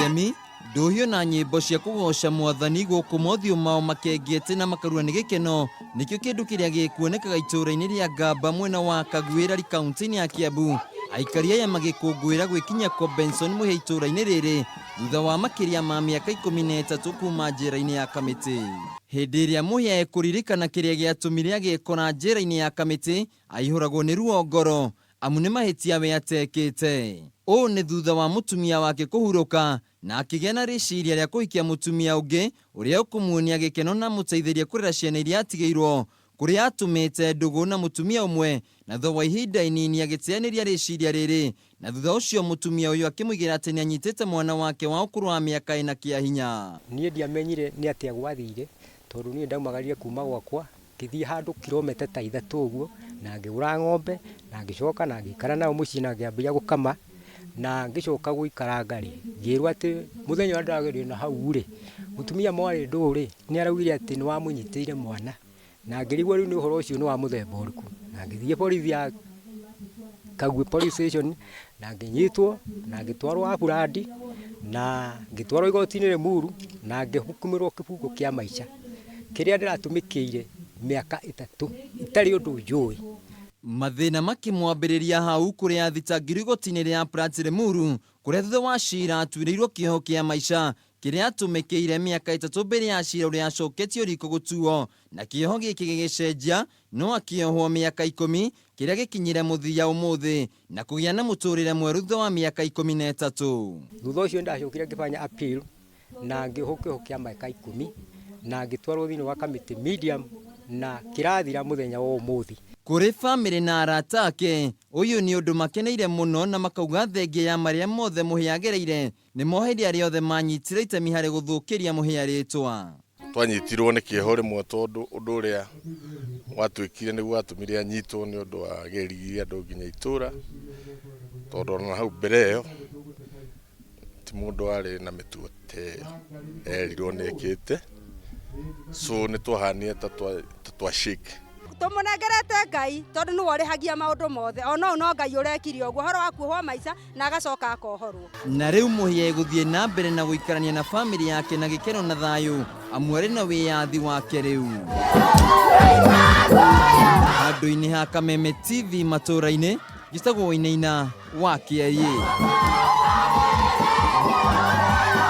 Kĩgemi, ndũhiũ na nyĩmbo cia kũgoca mwathani gũkũ mothiũ mao makengete na makarua nĩ gĩkeno nĩkĩo kĩndũ kĩrĩa gĩkuonekaga itũũra-inĩ rĩa Ngamba mwena wa Kaguĩrari kaunti-inĩ ya Kiambu. Aikari aya magĩkũngũĩra gwĩkinyia kwa Benson Mũhĩa itũũra-inĩ rĩrĩ thutha wa makĩria ma mĩaka 13 kuma njera-inĩ ya Kamĩtĩ. Hĩndĩ ĩrĩa Mũhĩa ekũririkana kĩrĩa gĩatũmire agĩkora njera-inĩ ya Kamĩtĩ aihũragwo nĩ ruo ngoro amu nĩ mahĩtia we atekĩte. Ũũ nĩ thutha wa mũtumia wake kũhurũka na akĩgĩa na rĩciria rĩa kũhikia mũtumia ũngĩ ũrĩa ũkũmuonia gĩkeno na amũteithĩrie kũrera ciana iria atigĩirwo, kũrĩa atumĩte ndũgũ na mũtumia ũmwe na thutha wa ihinda inini agĩteanĩria rĩciria rĩrĩ na thutha ũcio mũtumia ũyũ akĩmũigĩra atĩ nĩanyitĩte mwana wake wa ũkũrũ wa mĩaka ĩna kĩa hinya. Niĩ ndiamenyire nĩ atĩa gwathire tondũ niĩ ndaumagarire kuma gwakwa ngĩthiĩ handũ kilomita ta 3 ũguo na ngĩgũra ng'ombe na ngĩcoka na ngĩikara nayo mũciĩ na ngĩambia gũkama na ngĩcoka gũikaranga rĩ, ngĩrwo atĩ mũthenya ũrĩa ndagĩrire na hau rĩ, mũtumia mwarĩ ndũũ rĩ, nĩ araugire atĩ nĩ wamũnyitĩire mwana na ngĩrigwo rĩu nĩ ũhoro ũcio nĩ wa mũthemba ũrĩkũ na ngĩthiĩ borithi ya Kagwĩ police station na ngĩnyitwo na ngĩtwarwo Aburandi na ngĩtwarwo igoti-inĩ Limuru na ngĩhukumĩrwo kĩbungo kĩa maica kĩrĩa ndĩratũmĩkĩire mĩaka 3 itarĩ ũndũ njũĩ. Mathĩna makĩmwambĩrĩria hau kũrĩa athitangirwo igoti-inĩ rĩa Uplands Limuru kũrĩa thutha wa cira atuĩrĩirwo kĩoho kĩa maica kĩrĩa atũmĩkĩire mĩaka 3 mbere ya cira ũrĩa acoketio riko gũtuo na kĩoho gĩkĩ gĩgĩcenjia no akĩohwo mĩaka 10 kĩrĩa gĩkinyire mũthia ũmũthĩ na kũgĩa na mũtũrĩre mwerũ thutha wa mĩaka 13. Thutha ũcio nĩndacokire ngĩbanya appeal na ngĩohwo kĩoho kĩa mĩaka 10 na ngĩtwarwo thĩinĩ wa kamĩtĩ medium na kĩrathira mũthenya wa ũmũthĩ. Kũrĩ famĩlĩ na arata ake, ũyũ nĩ ũndũ makeneire mũno na makauga thengia ya marĩa mothe Mũhĩa agereire nĩ moheire arĩa othe manyitire itemi harĩ gũthũkĩria Mũhĩa rĩtwa. Twanyitirwo nĩ kĩeho rĩmwe tondũ ũndũ ũrĩa watuĩkire nĩguo watũmire anyitwo nĩ ũndũ wa geririe andũ nginya itũra, tondũ ona hau mbere ĩyo ti mũndũ warĩ na mĩtugo ta ĩyo erirwo nĩ ekĩte, so nĩ twahanire ta twa shake. Tũmũnengerete Ngai tondũ nĩwe ũrĩhagia maũndũ mothe, ona ũũ no Ngai ũrekire ũguo ũhoro wa kuohwo maica na agacoka akohorwo. Na rĩu Mũhĩa egũthiĩ na mbere na gũikarania na famĩlĩ yake na gĩkeno na thayũ amu arĩ na wĩyathi wake rĩu. Handũ-inĩ ha Kameme TV matũũra-inĩ, njĩtagwo Wainaina wa Kĩaiyĩ.